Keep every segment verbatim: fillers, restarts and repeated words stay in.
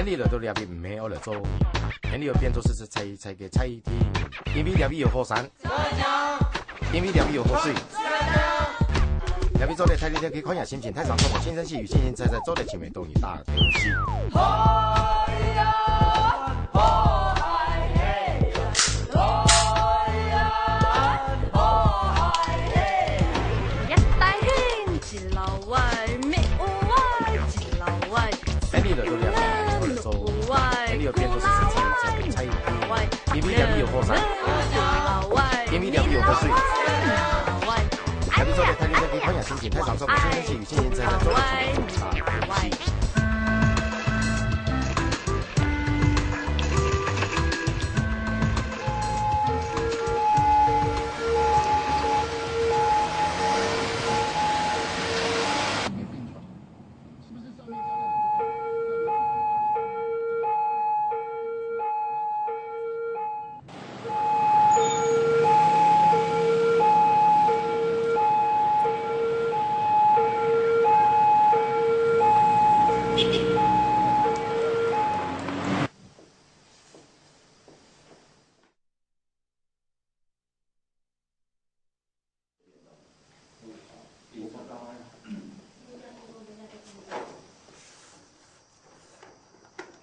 你來到這位毋係愛來做，你愛變做係，係，係，係个，係，因為這位有火山，因為這位有河水，這位做得帶你去看下心情，太上課，輕聲細語，輕輕踩踩，做得輕微動一大東西。一大興，一老歪，咩有歪，一老歪。 哎，你來到這位，愛來做，哎，你愛變做係，係，係，係，因為這位有火山，因為這位有河水，這位做得帶你去看下心情，太上課，輕聲細語，輕輕踩踩，做得輕微動一大東西。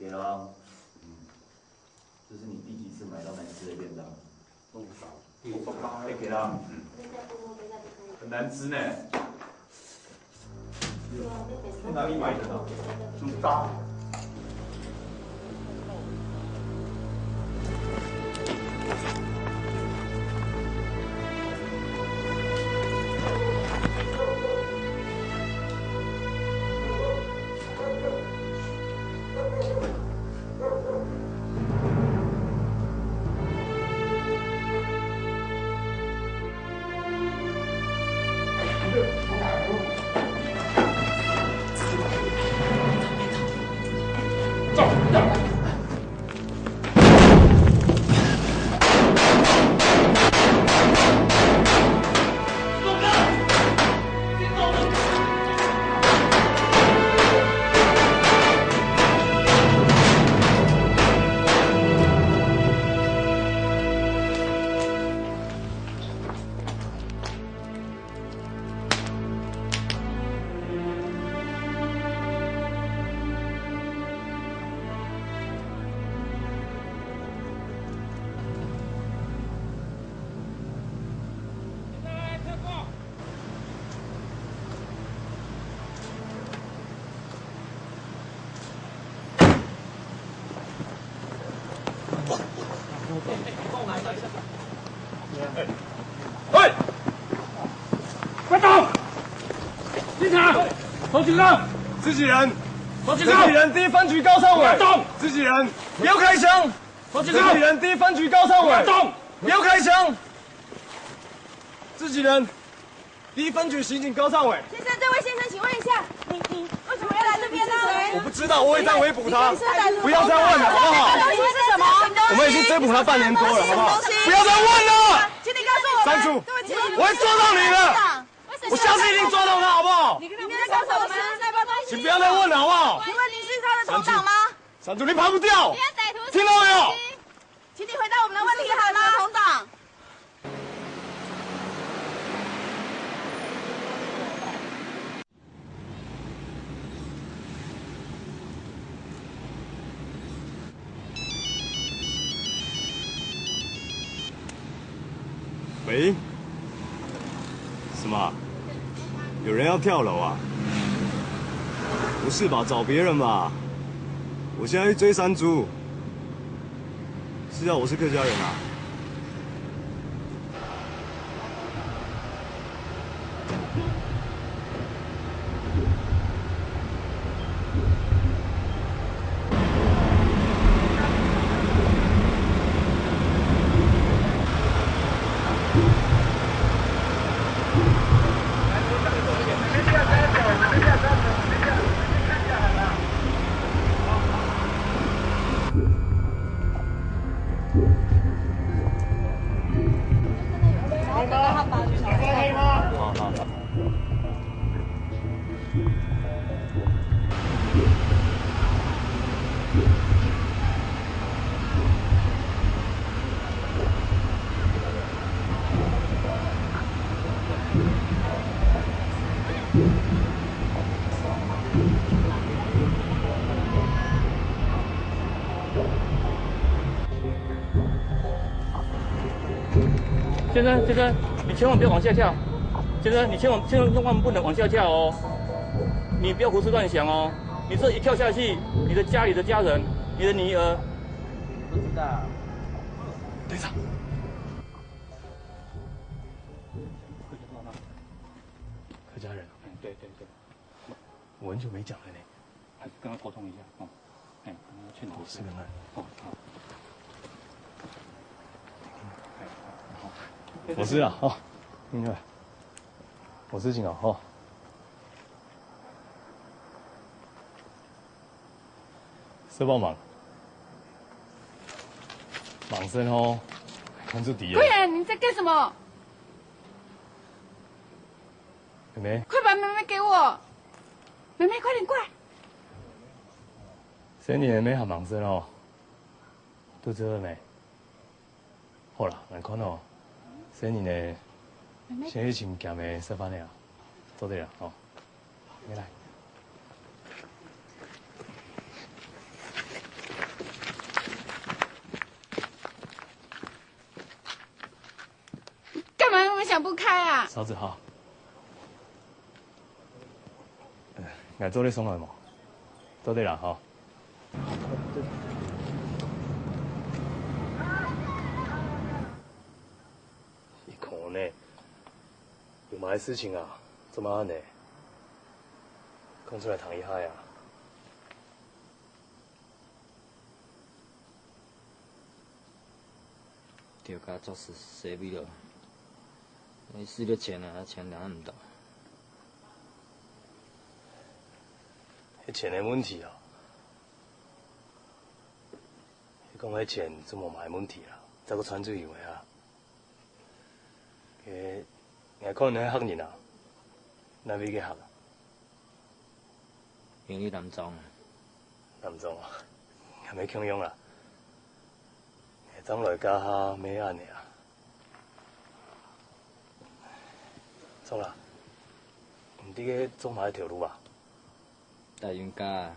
给了啊。嗯，这是你第几次买到难吃的便当？弄不少。哎，给了啊。很难吃呢。去哪里买的呢？猪大。 喂！快走！进场！投警告！自己人！投警告！自己人！第一分局告上委！快走！自己人！不要开枪！投警告！自己人！第一分局告上委！快走！不要开枪！自己人！ 第一分局刑警高尚伟。先生，这位先生，请问一下，你，你为什么要来这边呢？我不知道，我也在围捕他。你是在不要再问了，好不好？东西是什么？我们已经追捕他半年多了，好不好？不要再问了。请你告诉我们。山竹，对不起。我会抓到你的。我相信一定抓到他，好不好？你在告诉我们。请不要再问了，好不好？请问你是他的同党吗？山竹，你跑不掉，听到没有？请你回答我们的问题好吗？同党。 喂？什么？有人要跳楼啊？不是吧？找别人吧。我现在去追山猪。 是啊，我是客家人啊。先生，先生，你千万不要往下跳。先生，你千万千万万不能往下跳哦！你不要胡思乱想哦！你这一跳下去，你的家里的家人，你的女儿，不知道。等一下，客家人，对对对，我很久没讲了呢。还是跟他沟通一下哦。哎，跟他劝导一下。我试看看。哦，好。哎，好。我知了哦，明白。我事情哦，哦。是帮忙。忙身哦，看出敌人。贵人，你在干什么？妹妹。快把妹妹给我！妹妹，快点过来！ 生日个妹妹還吂食哦，肚子餓未？好啦，來看哦，生日呢，先去尋鹹个食飯个啊，做得啦，吼。你來。 幹嘛那么想不开啊？勺子好。呃，𠊎做得送來無？做得啦，吼。你看呢，有麼个事情啊？做麼个呢？講出來聽一下呀。 頭家做事衰微了，你使了錢啊，錢拿毋到。係錢个問題啊！你講係錢，就無麼个問題啦，再過賺就有个啊。 該，𠊎看你係客人啊？哪位个客啊？苗栗南庄啊。南庄啊，還無共樣啦。𠊎正來該下乜恁仔啊。著啦，你在該做麼个頭路啊？打冤家啊，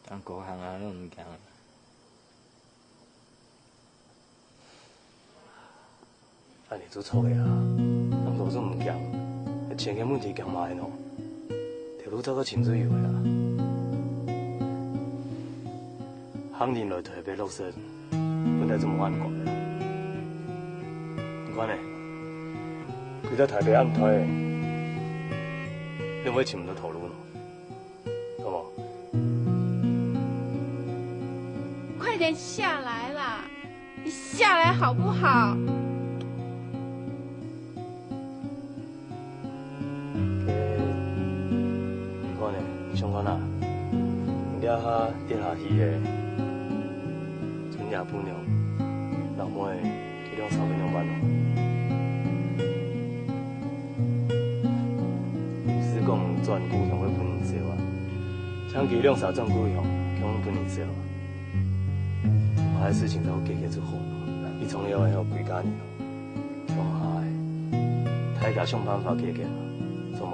當高行啊，都毋驚。 恁仔就著个啊，當多就毋驚，係錢个問題驚麼个呢？頭路再過尋就有个啊。客人來臺北落實，本來就無恁乖啊。你看呢，佢在臺北恁大，你會尋毋到頭路呢？ 好無？快點下來啦！你下來好不好？該，你看呢，你想看啊？你這下跌下去个，春夜餔娘，老妹， 佢兩儕愛仰般哦？毋係講轉故鄉會分人笑啊，像佢兩儕轉故鄉，共分人笑啊。麼个事情都解決就好了，你從了愛有歸家人哦，共下个，大家想辦法解決啊，著無？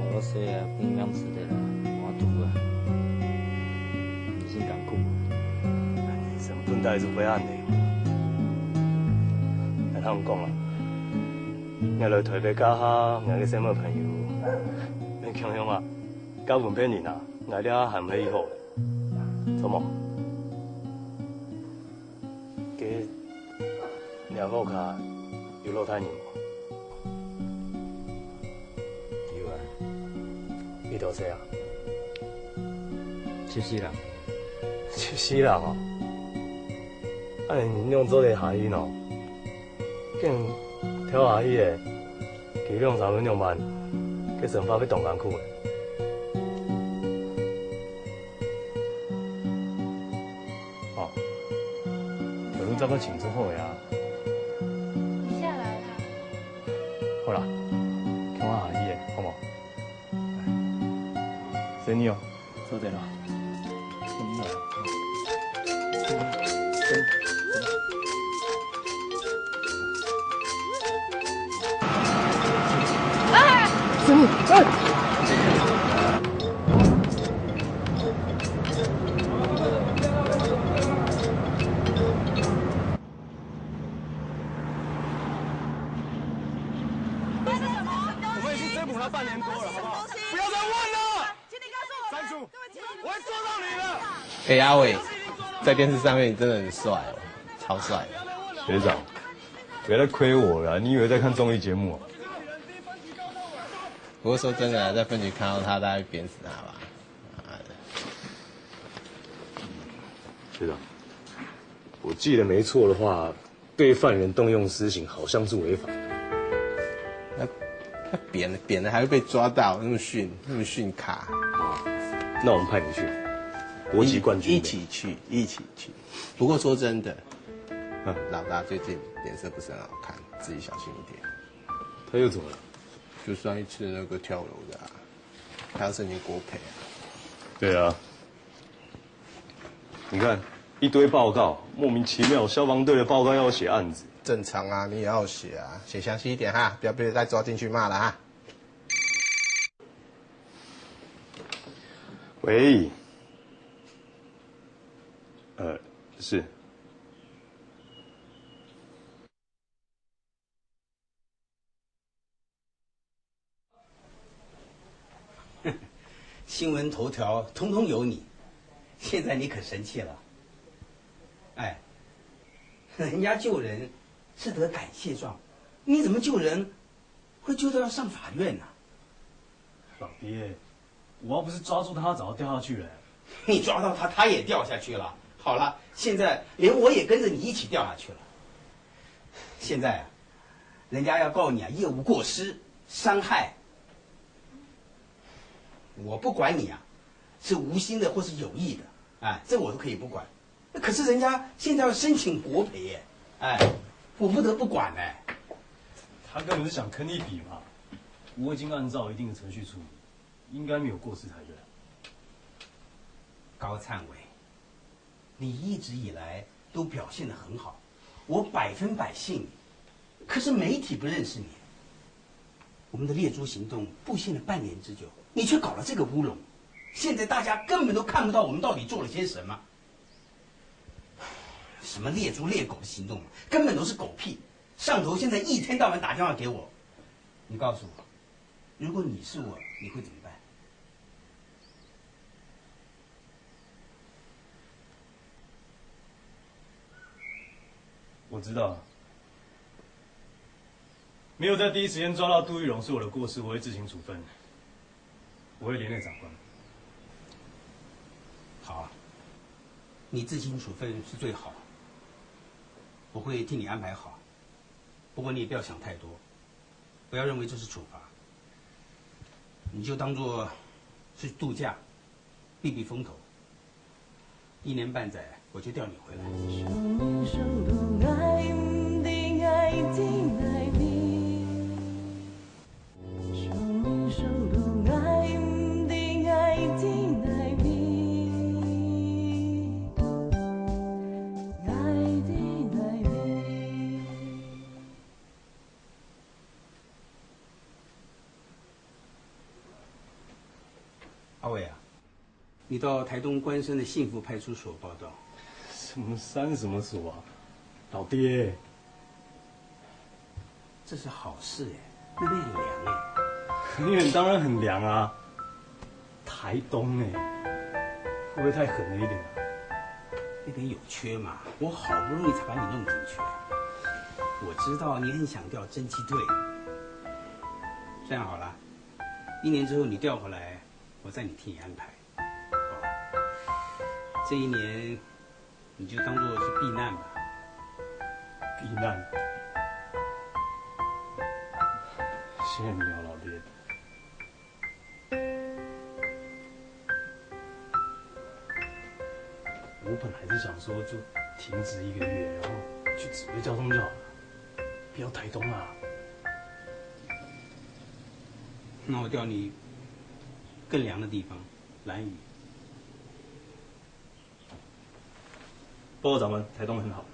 我細啊，分人食个啦，無法度啊，人生艱苦。人生本來就會恁仔。 𠊎同你講啊，𠊎來臺北該下，𠊎个細妹朋友，你共樣啊，嫁分別人啊，𠊎這下還毋係已好，著無？該，你屋下有老大人無？ 有啊。幾多歲啊？十四啦。十四啦哦。恁仔仰做得下去呢？緊跳下去个，佢兩儕愛仰般？該生活會當艱苦个。 哦，頭路再過尋就好个啊。你下來啦。好啦，共下下去个，好無？生日哦，做得啦。生日哦。生日，哎！他半年多了，好不好？不要再问了。请你告诉我们，删除。我会做到你的。哎，阿伟，在电视上面你真的很帅哦，超帅的。学长，不要再亏我了，你以为在看综艺节目啊？不过说真的啊，在分局看到他，大家会扁死他吧？妈的。学长，我记得没错的话，对犯人动用私刑好像是违法的。那那扁了扁了还会被抓到，那么逊，那么逊咖。那我们派你去，国籍冠军一一起去，一起去。不过说真的，嗯，老大最近脸色不是很好看，自己小心一点。他又怎么了？就上一次那个跳楼的啊，他要申请国赔啊。对啊，你看一堆报告，莫名其妙，消防队的报告要写案子。正常啊，你也要写啊，写详细一点哈，不要被再抓进去骂了哈。喂，呃，是。新闻头条通通有你，现在你可神气了。哎，人家救人是得感谢状，你怎么救人会救到要上法院呢？老爹，我要不是抓住他，早就掉下去了。你抓到他，他也掉下去了。好了，现在连我也跟着你一起掉下去了。现在啊，人家要告你啊，业务过失、伤害。我不管你啊，是无心的或是有意的，哎，这我都可以不管。可是人家现在要申请国赔耶，哎，我不得不管哎。他根本是想坑一笔嘛。我已经按照一定的程序处理，应该没有过失才对。高灿伟，你一直以来都表现得很好，我百分百信你。可是媒体不认识你，我们的猎猪行动布线了半年之久，你却搞了这个乌龙。现在大家根本都看不到我们到底做了些什么。什么猎猪猎狗的行动，根本都是狗屁。上头现在一天到晚打电话给我，你告诉我，如果你是我，你会怎么办？我知道，没有在第一时间抓到杜玉龙是我的过失，我会自行处分。我会连累长官。好，你自行处分是最好，我会替你安排好。不过你也不要想太多，不要认为这是处罚，你就当做是度假，避避风头。一年半载，我就调你回来。阿伟啊，你到台东关山的幸福派出所报到。什么山什么所啊，老爹。这是好事哎，那边很凉哎。很远当然很凉啊，台东哎，会不会太狠了一点啊？那边有缺嘛，我好不容易才把你弄进去。我知道你很想调侦缉队，这样好了，一年之后你调回来，我再替你安排。这一年你就当做是避难吧。避难。谢谢你哦，老爹。我本来是想说就停职一个月，然后去指挥交通就好了，不要台东啊。那我调你更凉的地方，兰屿。报告长官，台东很好。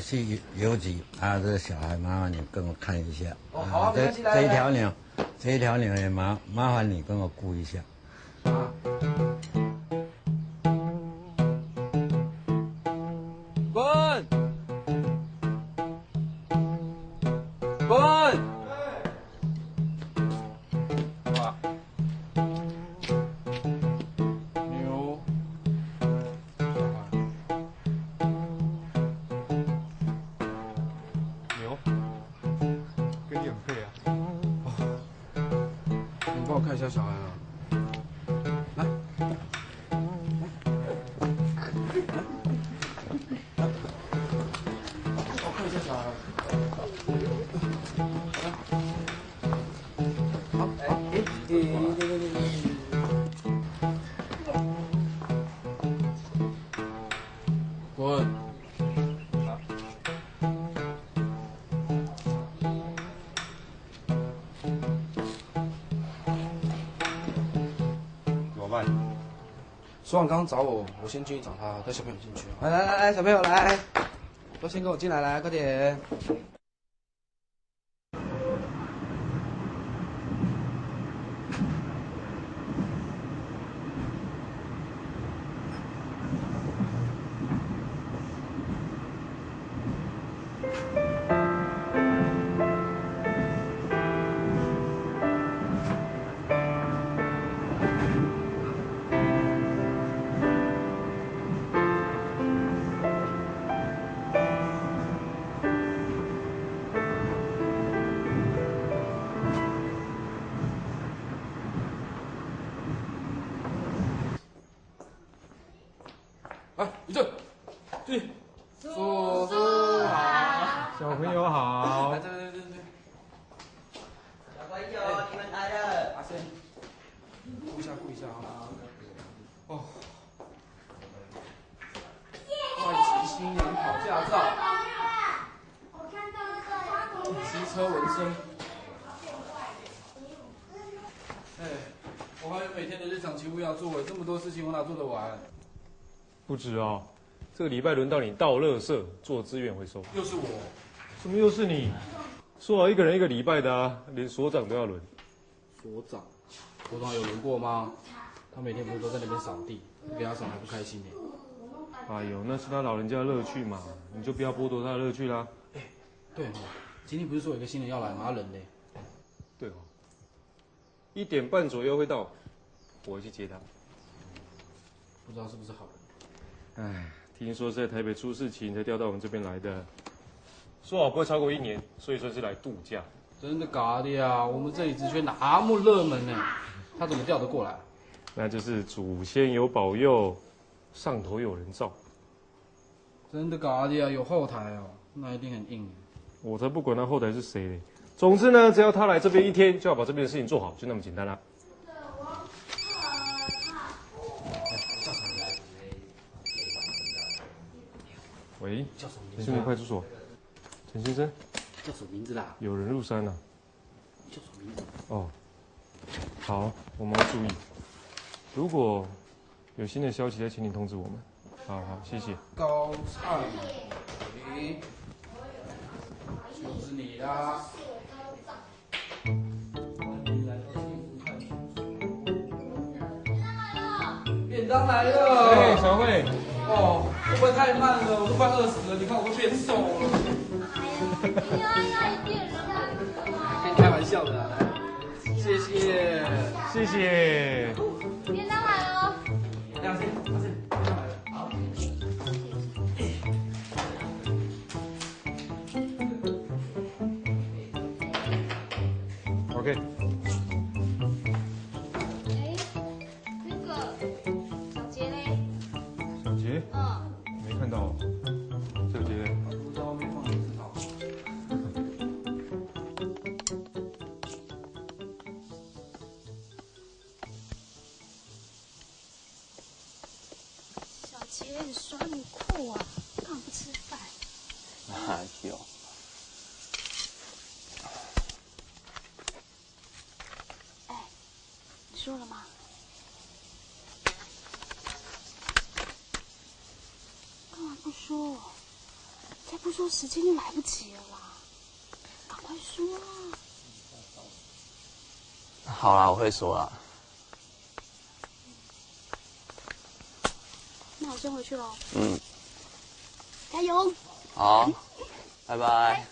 去邮局啊，这小孩麻烦你跟我看一下。哦，好啊，啊，没关系，这，来，这一条龙，来。这一条龙也麻，麻烦你跟我顾一下。啊。滚！滚！哇！牛。 牛，跟你很配啊。哦，你帮我看一下小孩啊。来，来，来，我看一下小孩啊。来。 好，好，诶，诶，诶，诶，诶，诶。滚。怎么办？所长刚刚找我，我先进去找他，带小朋友进去。来，来，来，来，小朋友，来，都先跟我进来，来，快点。 来，立正，起立。叔叔好。小朋友好。来，这，这，这，这。小朋友，你们来了。阿生，顾一下，顾一下啊。哦。外籍新娘考驾照。 机车纹身。哎，我还有每天的日常勤务要做，这么多事情我哪做得完？不止哦，这个礼拜轮到你倒垃圾、做资源回收。又是我？怎么又是你？说好一个人一个礼拜的啊，连所长都要轮。 所长，所长有轮过吗？他每天不是都在那边扫地，你给他扫还不开心呢。哎呦，那是他老人家的乐趣嘛，你就不要剥夺他的乐趣啦。对哦，今天不是说有个新人要来吗？他人呢？对哦，一点半左右会到，我会去接他。不知道是不是好人。哎，听说是在台北出事情才调到我们这边来的，说好不会超过一年，所以算是来度假。真的假的呀？我们这里职缺那么热门呢，他怎么调得过来？那就是祖先有保佑，上头有人罩。真的假的呀？有后台哦，那一定很硬耶。我才不管他后台是谁嘞。总之呢，只要他来这边一天，就要把这边的事情做好，就那么简单啦。喂，叫什么名字啊？新竹派出所，陈先生，叫什么名字啦？有人入山了。叫什么名字？哦，好，我们要注意。如果有新的消息再请你通知我们。好，好，谢谢。高灿伟，就是你啦。 便当来了。哎，小慧。哦，会不会太慢了？我都快饿死了，你看我都变瘦了。哎呀，你又要一点了。跟你开玩笑的啊，来，谢谢。谢谢。便当来了。哎，阿信，阿信，便当来了。好。 OK。哎，那个小杰嘞？小杰？嗯。没看到。小杰嘞？不知道外面放了一只草。 小杰，你刷你裤啊，干嘛不吃饭？哎呦。哎，你说了吗？干嘛不说？再不说时间就来不及了啦，赶快说啊！好啦，我会说啦。那我先回去喽。嗯。加油！好，拜拜。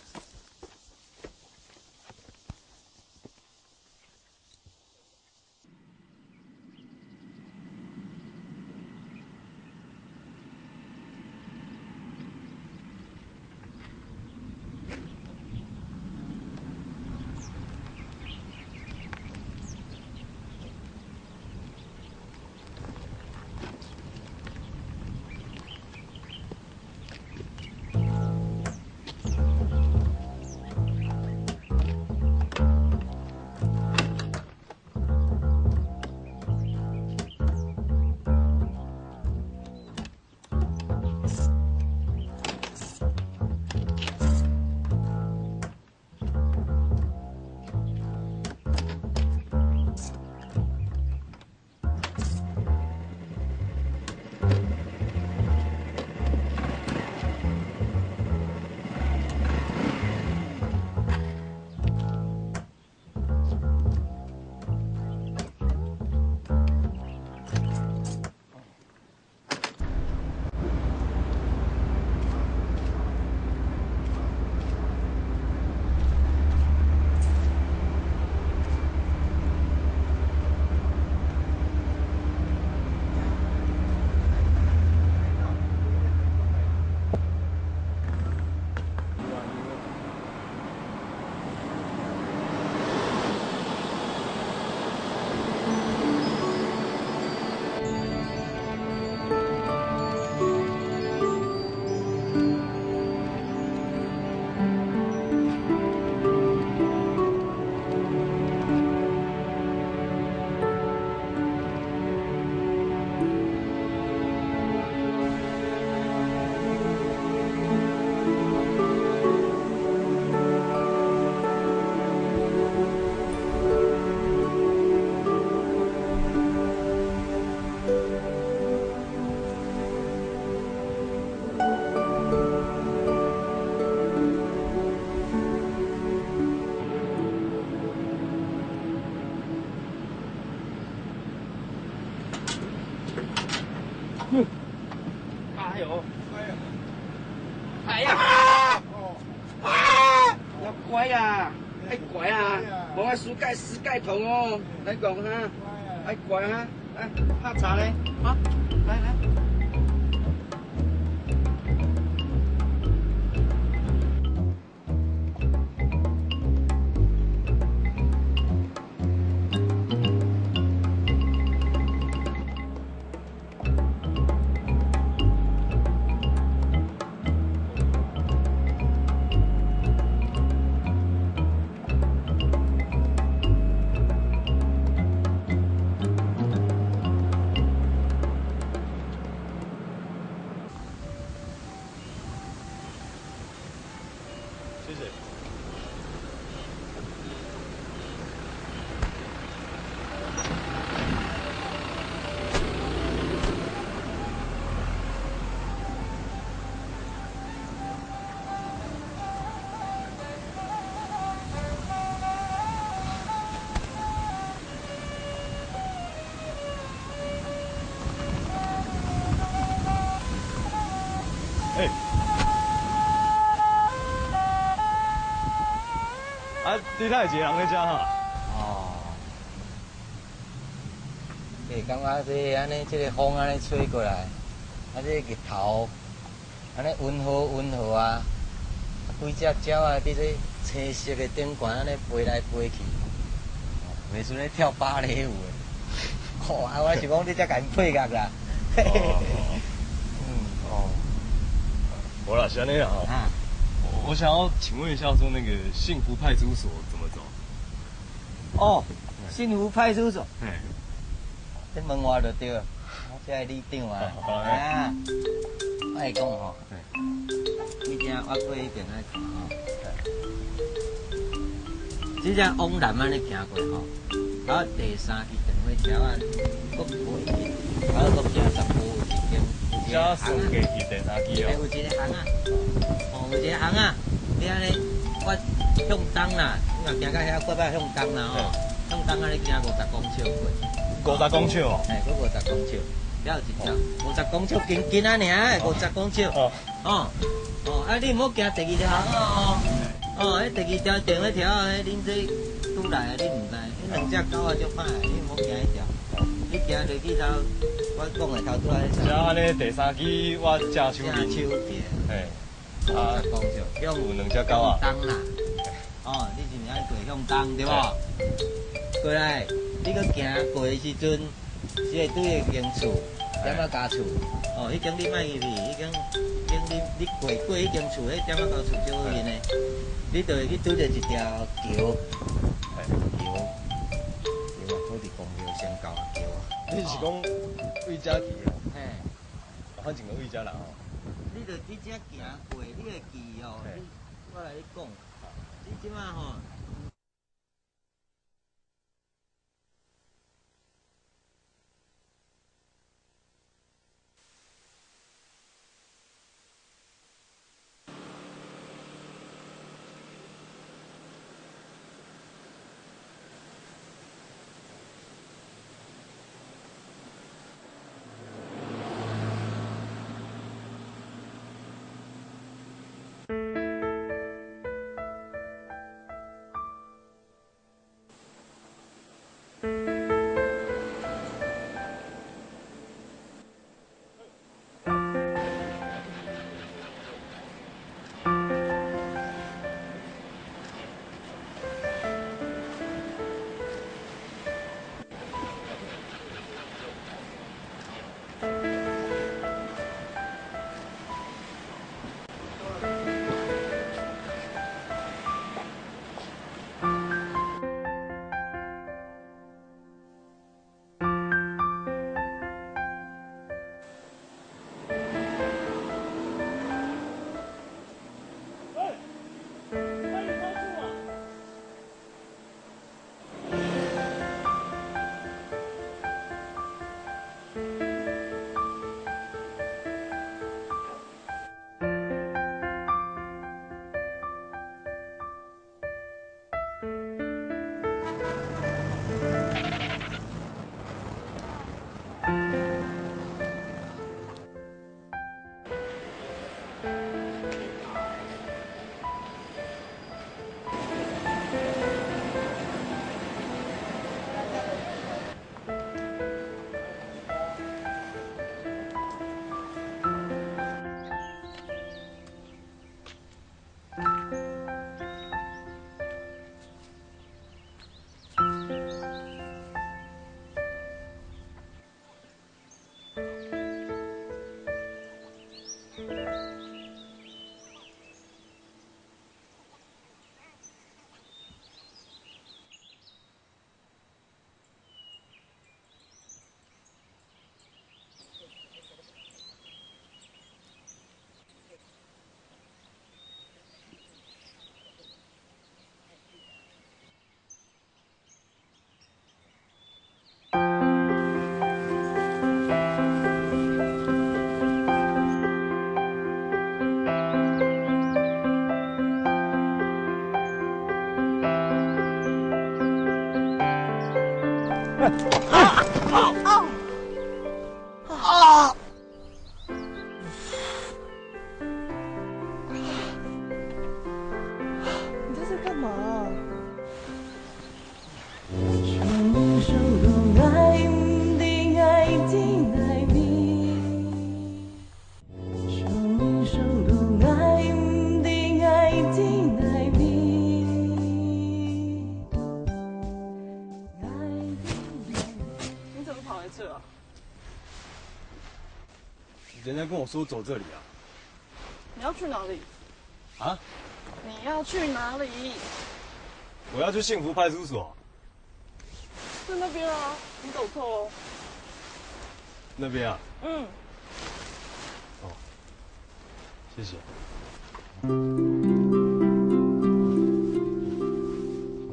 哎呦，哎呀，啊！啊！要乖啊，愛乖啊，無愛輸該輸該痛哦，來講哈，愛乖哈，來，泡茶咧，哈，來來。谢谢。哎。啊，你哪會一个人咧遮哈？哦。欸，感覺這按呢，這个風按呢吹過來，啊，這个日頭 按呢溫和溫和啊，啊，幾隻鳥仔佇這青色的頂懸按呢飛來飛去，哦，袂輸咧跳芭蕾舞的。吼，啊，我是講你才共𪜶配合啦。哦，哦，嗯。哦，無啦，是按呢啦吼。啊。我，我想要請問一下，說那個幸福派出所怎麼走？哦，幸福派出所。嘿。你問我就對了，我這个里長啊。好，好，好。啊，我共你講吼， 你聽，我過彼邊來看吼。這隻往南按呢行過吼，到第三支電火車啊，閣過去，然後閣行十步有一間，有一間行啊。第三支哦。欸，有一个巷仔，哦，有一个巷仔，你按呢，我向東啦，你若行到遐，過尾向東啦吼，嘿。向東啊，你行五十公尺過。五十公尺哦？嘿，過五十公尺，了有一條，哦。五十公尺，近近仔爾，哦。五十公尺。哦。哦，哦，啊，你毋好行第二條巷仔哦。哦，彼第二條電火柱，彼恁這拄來啊，你毋知，彼兩隻狗仔足歹，你毋好行彼條。 你行落去頭，我講的頭拄仔彼隻。這按呢第三支我正手邊。正手邊。嘿。啊，十公尺，向有兩隻狗仔。向東啦。哦，你是毋是愛過向東，對無？嘿。過來，你閣行過的時陣，是會拄著一間厝，嘿。點仔膠厝。哦，彼間你莫入去，彼間，彼間你，你過，過彼間厝，彼點仔膠厝最好入的。嘿。你就會去拄著一條橋。嘿。橋。橋啊，好似 公廟先到啊，對啊。你是講對遮去哦？嘿。反正就對遮啦吼。你就直接行過，你會記哦。嘿。你，我來你講，你這馬吼，你这是干嘛啊？你怎么跑来这啊？ 人家跟我说走这里啊。你要去哪里？啊？你要去哪里？我要去幸福派出所。在那边啊，你走错哦。那边啊？嗯。哦，谢谢。不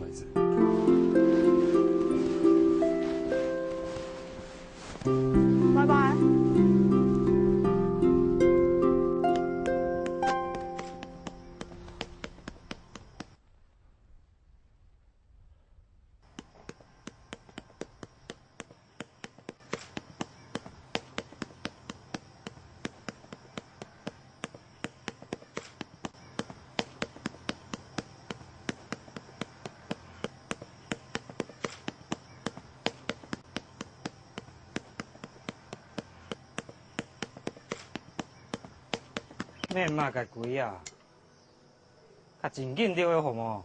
好意思。 拜拜。咩麼个鬼啊？較正經兜仔好無？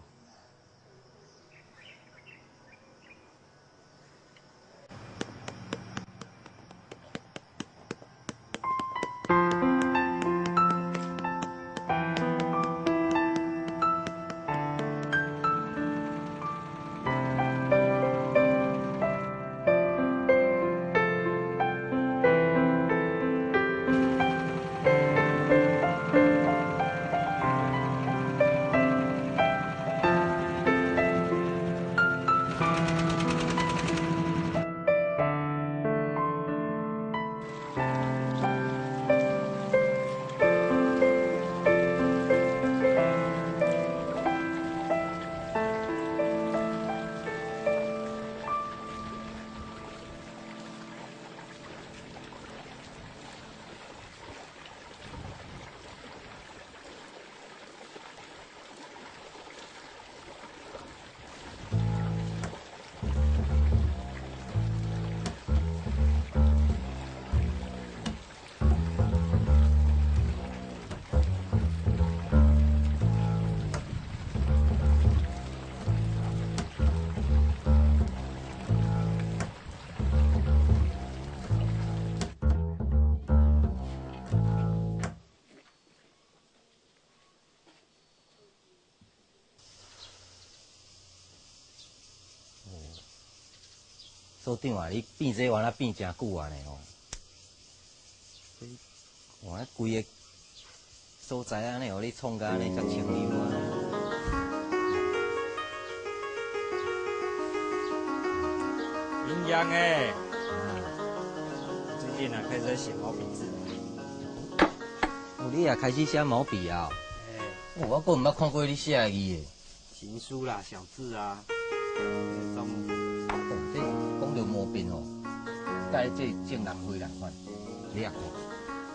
所長啊，你變這款啊變真久啊呢吼。哇，規个所在啊，呢，予你創甲呢，遮清幽啊。營養欸，啊，最近啊，開始寫毛筆字。 哦，你也開始寫毛筆啊？欸。哦，我閣毋捌看過你寫字欸。行書啦，小字啊，這種。哦，這講到毛筆吼，佮這種人會來款，你也看，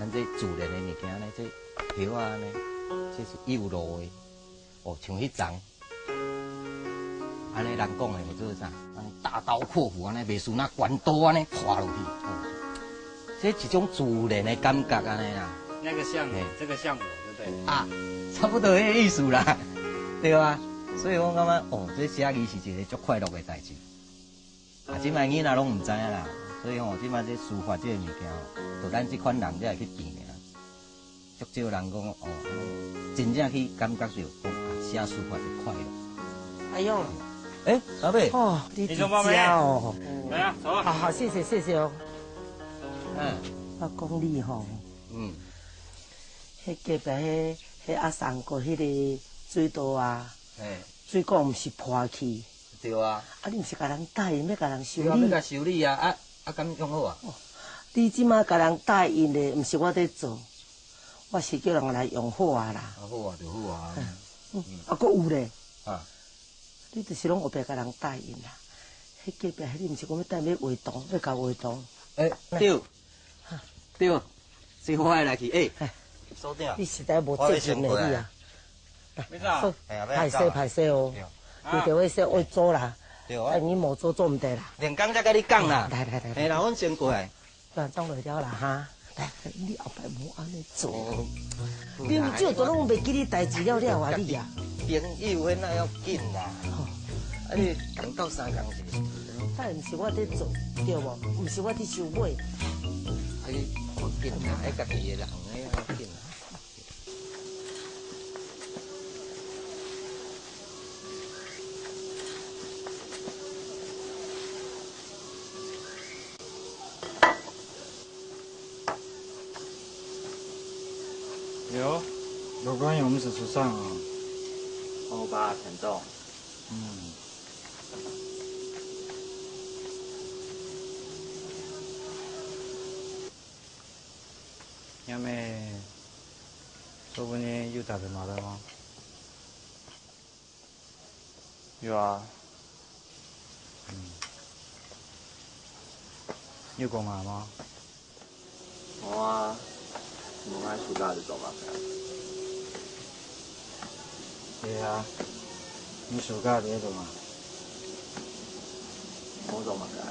咱這自然的物件呢，這葉啊呢，這是幼路的。哦，像彼叢 按呢人講的，有做啥？按呢大刀闊斧，按呢袂輸那關刀按呢劃落去。哦，這一種自然的感覺按呢啦。那個像你，嘿。這個像我，對不對？啊，差不多彼个意思啦，對吧？所以我感覺，哦，這寫字是一个足快樂的代誌。啊，這擺囡仔攏毋知影啦，所以吼，這擺這書法這个物件吼，就咱這款人才會去拚爾。 足少人講，哦，真正去感覺著講，啊，寫書法的快樂。哎喲，欸，阿伯，哦，你佇遮哦。來啊，坐啊。好好，謝謝謝謝哦。嗯。我講你吼，嗯。彼隔壁彼，彼阿三哥彼个水道啊，嘿。水管毋是破去， 對啊。啊，你毋是共人答應欲共人修理？對啊，欲共修理啊，啊，啊，敢用好啊？哦，你這馬共人答應咧，毋是我咧做，我是叫人來用好啊啦。啊，好啊，就好啊。嗯，嗯。啊，閣有咧，啊。你就是攏後壁共人答應啦。彼隔壁彼，你毋是講欲帶伊畫圖，欲共畫圖？欸，對。 對，這我會來去。欸，嘿。所長啊，你實在無責任的你啊。我欲先過來。所，嘿啊，歹勢歹勢哦，對。你就會說愛做啦，對啊。啊，你無做，做毋得啦。連工才共你講啦。來來來來。嘿啦，阮先過來。啊，當然了啦哈。來，你後擺莫按呢做。哦。你毋就都攏袂記得代誌了了啊，你啊。朋友彼哪要緊啦？哦。啊，你講到三工一 但毋是我咧做，對無？毋是我咧收尾。啊，你無要緊啦，彼家己的人，彼無要緊啦。喲，老官人，毋使出聲哦。好吧，陳總。 嗯。阿姆，昨晡日有打電話來無？有啊。嗯。有講麼个無？ 無啊，無，𠊎暑假咧做麼个啊？係啊，你暑假咧做麼个？無做麼个啊。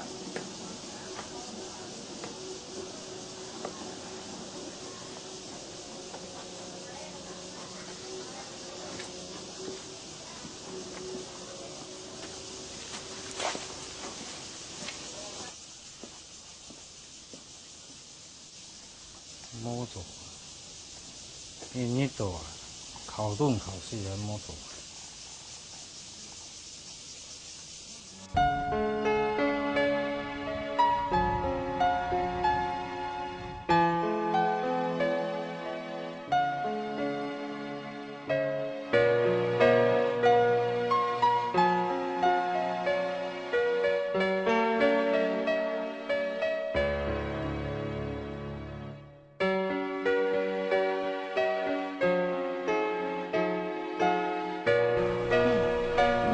無做，因為你做啊，考中考試也無做。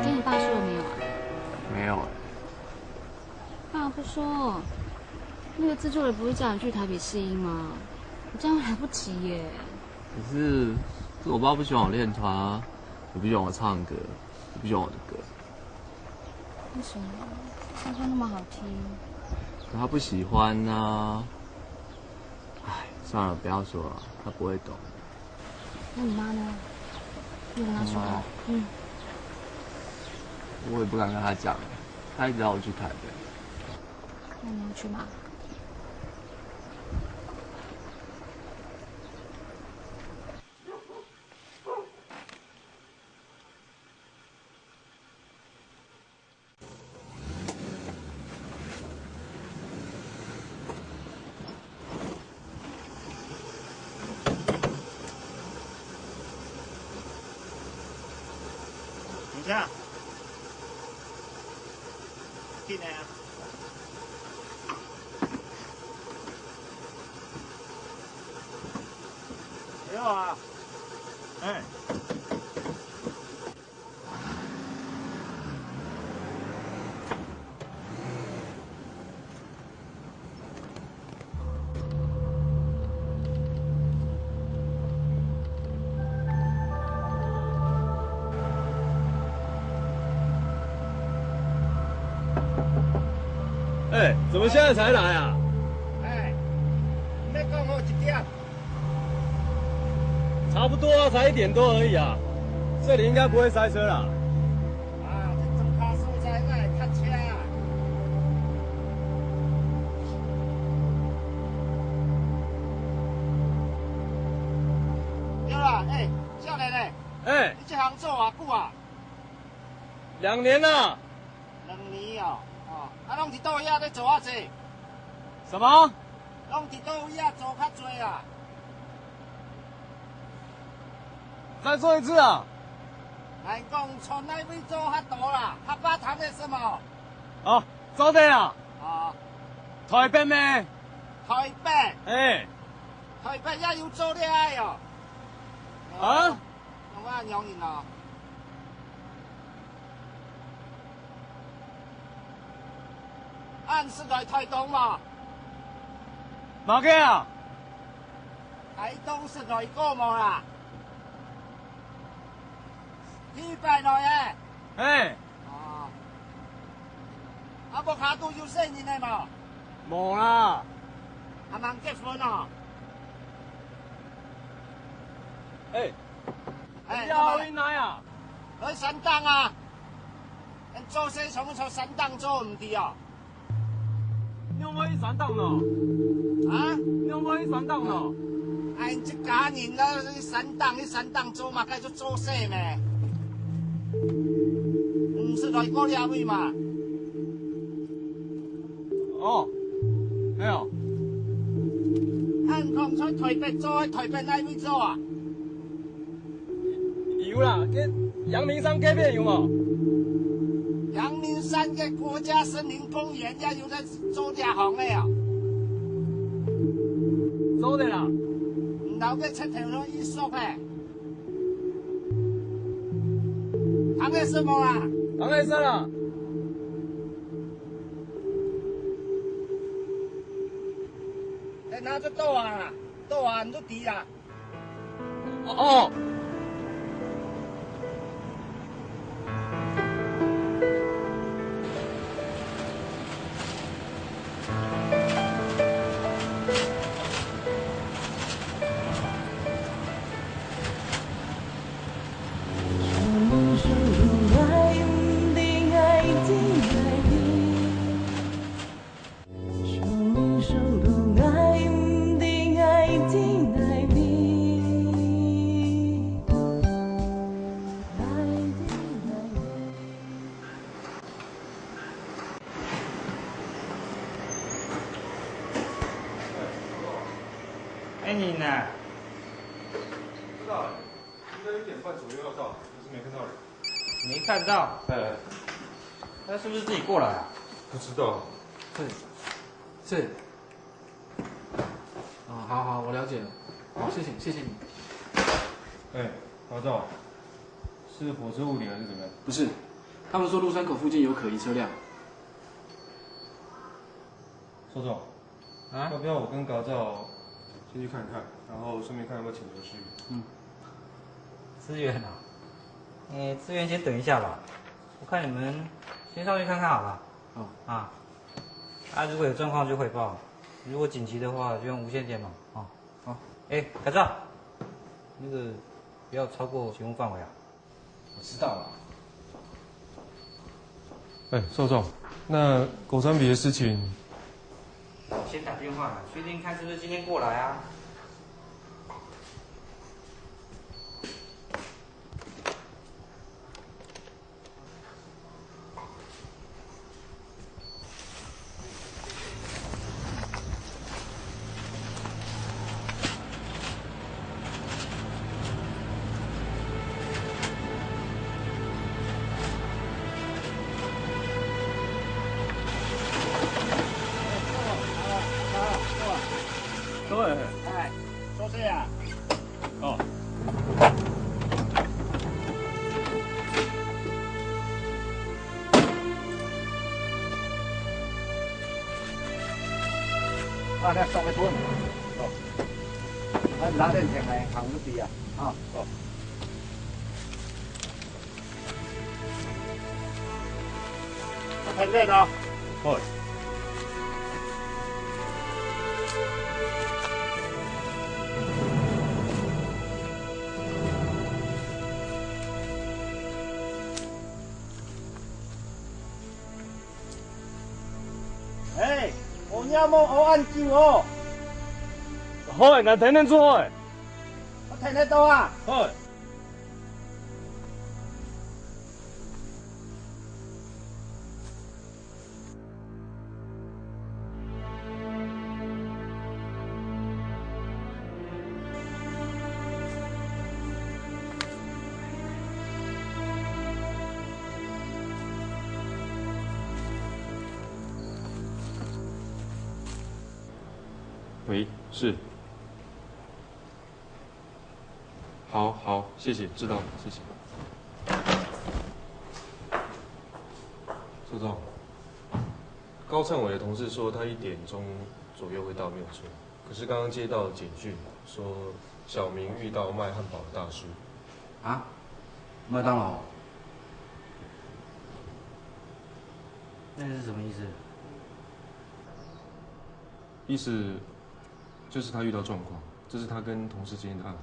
你跟你爸说了没有啊？没有欸。爸不说，那个制作人不是叫你去台北试音吗？你这样来不及耶。可是，是我爸不喜欢我练团啊，也不喜欢我唱歌，也不喜欢我的歌。为什么？唱歌那么好听。可他不喜欢啊。唉，算了，不要说了，他不会懂。那你妈呢？你有跟她说吗？我妈，嗯。我也不敢跟她讲，她一直要我去台北。那你要去吗？等一下，进来啊！没有啊，哎。 哎，怎么现在才来啊？哎，你没讲好几点？ 差不多啊，才一点多而已啊，这里应该不会塞车啦。啊，这庄跤所在哪会塞车啊？对啦，哎，少年呢？哎。你这行做偌久啊？两年啦。 两年哦，哦，啊，拢佇佗位仔咧做較濟？什么？拢佇佗位仔做較濟啊？再说一次啊！来讲，从哪位做较多啦？他爸谈的什么？哦，做的啊。哦。台北咩？台北。哎。台北也有做了哦。啊？ 我仰形哦？恁識來台東無？麼个啊？台東識來過無啦？去拜來欸。嘿。哦。啊，屋下肚有細人仔無？無啦。還吂結婚哦？欸。 哎，你愛去哪啊？去山頂啊！恁做事全部在山頂做，毋知哦？你有無去山頂喏？啊？你有無去山頂喏？哎，這家人啊，去山頂，去山頂做嘛，該就做事咩？毋識來過這位嘛？ 哦，係哦。恁講在台北做，台北哪位做啊？有啦，該陽明山該片有無？陽明山个國家森林公園也有在做這行个啊。做得啦。毋知該出頭路意思係？ 行得識無啊？行得識啦。等下就到啊啦，到啊，你就知啦。哦。哦。你呢？不知道欸，应该一点半左右要到，可是没看到人。没看到？哎，他是不是自己过来啊？不知道。是，是。哦，好好，我了解了。好，谢谢，谢谢你。哎，老赵，是火车误点还是怎么样？不是，他们说陆山口附近有可疑车辆。 邱总，啊？要不要我跟高照先去看看，然后顺便看要不要请求支援？嗯，支援啊？诶，支援先等一下吧，我看你们先上去看看好了。哦。啊，啊，如果有状况就汇报，如果紧急的话就用无线电嘛。哦，好。诶，高照，那个不要超过行动范围啊。 我知道了。哎，邵总，那狗山比的事情，我先打电话了，确定看是不是今天过来啊。各位，哎，做事啊。 哦。啊，你送个吞。哦。啊，拿点钱来行入去啊。啊，哦。 哎，我也無屙恁久哦。好，𠊎聽得出好。我聽得到啊。好。 喂，是。 好，好，谢谢，知道了，谢谢。周总，高灿伟的同事说他一点钟左右会到，没有错。可是刚刚接到简讯，说小明遇到卖汉堡的大叔。啊？麦当劳？那是什么意思？意思就是他遇到状况，这是他跟同事之间的暗号。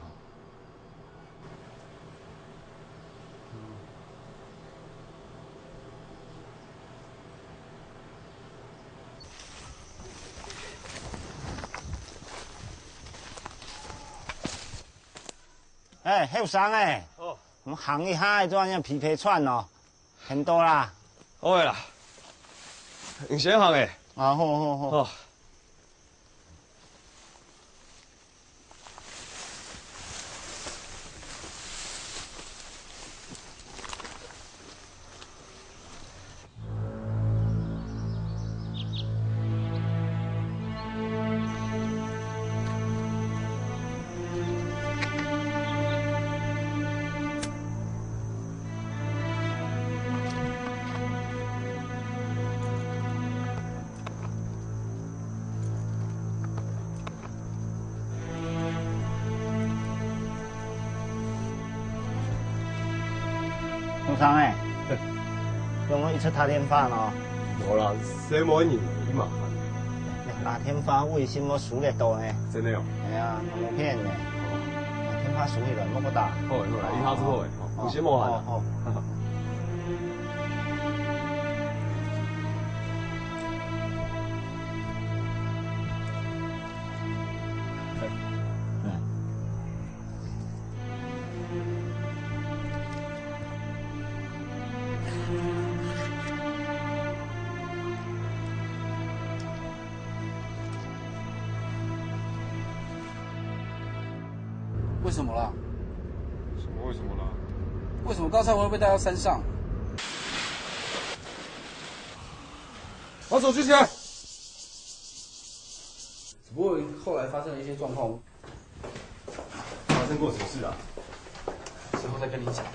哎，後生欸，哦。你行一下，做恁樣疲疲喘哦，很多啦。好个啦，你先行欸。啊，好好好。哦。 先生欸，嘿。有無一直打電話呢？無啦，細妹人，你麻煩。你打電話為什麼輸得多呢？真的哦？哎呀，無騙你。打電話輸起來，莫過打。好欸，好欸，一下子好欸，好，哦，有心無閒啊。哦，哦。为什么啦？什么为什么啦？为什么刚才我会被带到山上？把手举起来。只不过后来发生了一些状况，发生过什么事啊？之后再跟你讲。